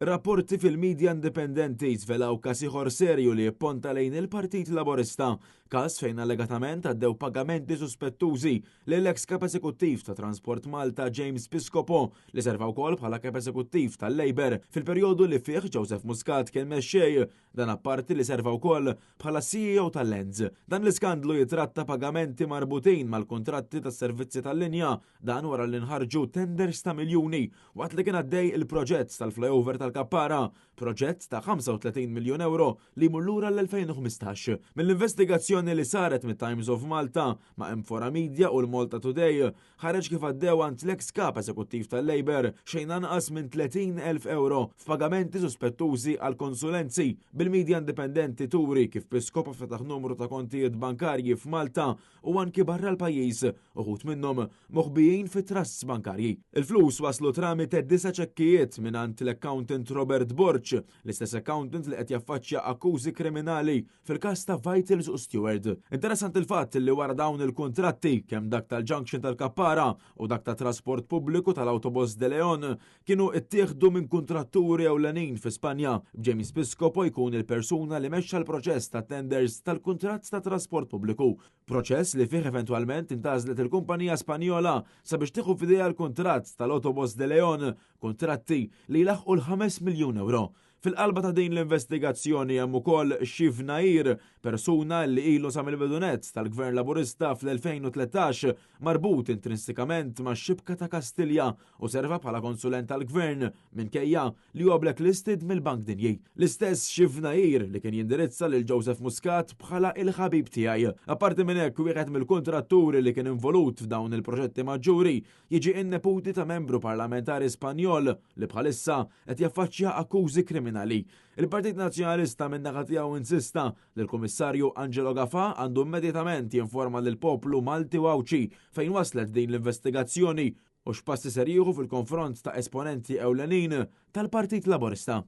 Rapporti fil-midja indipendenti żvelaw każ ieħor serju li jipponta lejn il-Partit Laburista, każ fejn allegatament għaddew pagamenti suspettużi lill-eks kap eżekuttiv ta' Transport Malta James Piscopo li serva wkoll bħala kap eżekuttiv tal-Labour fil-perjodu li fih Joseph Muscat kien mexxej. Dan apparti li serva wkoll bħala CEO tal-Lands. Dan l-iskandlu jitratta pagamenti marbutin mal-kuntratti tas-servizzi tal-linja. Dan wara li nħarġu tenders ta' miljuni waqt li kien għaddej il-proġett tal-flyover tal-Kappara, proġett ta' 35 miljun euro li jmur lura l-2015. Mill-investigazzjoni li saret mit-Times of Malta ma' M4 Media u l-Malta Today, ħareġ kif għaddew għand l-eks kap eżekuttiv tal-Labour xejn anqas minn 30,000 euro f'pagamenti suspettużi għal konsulenzi, bil-media indipendenti turi kif Piscopo fetaħ numru ta' kontijiet bankarji f'Malta u anki barra l-pajjiż, uħud minnhom moħbijin fi trusts bankarji. Il-flus waslu tramite disa' ċekkijiet mingħand l-accountant Robert Borg, l-istess accountant li qed jaffaċċja akkużi kriminali fil-każ ta' Vitals u Steward. Interessanti l-fatt li wara dawn il-kuntratti, kemm dak tal-junction tal-Kappara u dak ta' trasport pubbliku tal-Autobus de Leon, kienu ttieħdu minn kuntratturi ewlenin fi Spanja, b'James Piscopo jkun il-persuna li mexxa l-proċess ta' tenders tal-kuntratt ta' trasport pubbliku. Proċess li fih eventwalment intgħażlet il-kumpanija Spanjola sabiex tieħu f'idejha l-kuntratt tal-Autobus de Leon, kuntratti li jlaħħqu l-5 miljun euro. Fil-qalba ta' din l-investigazzjoni hemm ukoll Shiv Nair, persuna li ilu sa mill-bidu nett tal-Gvern Laburista fl-2013 marbut intrinsikament max-xibka ta' Kastilja u serva bħala konsulent tal-Gvern minkejja li huwa blacklisted mill-Bank Dinji. L-istess Shiv Nair li kien jindirizza lil Joseph Muscat bħala il-ħabib tiegħi. Apparti minn hekk, wieħed mill-kuntratturi li kien involut f'dawn il-proġetti maġġuri jiġi n-neputi ta' membru parlamentari Spanjol li bħalissa qed jaffaċċja akkużi kriminali. Il-Partit Nazzjonalista min-naħa tiegħu insista li l-Kummissarju Angelo Gafà għandu immedjatament jinforma lill-poplu Malti u Għawdxi fejn waslet din l-investigazzjoni u x'passi ser jieħu fil-konfront ta' esponenti ewlenin tal-Partit Laburista.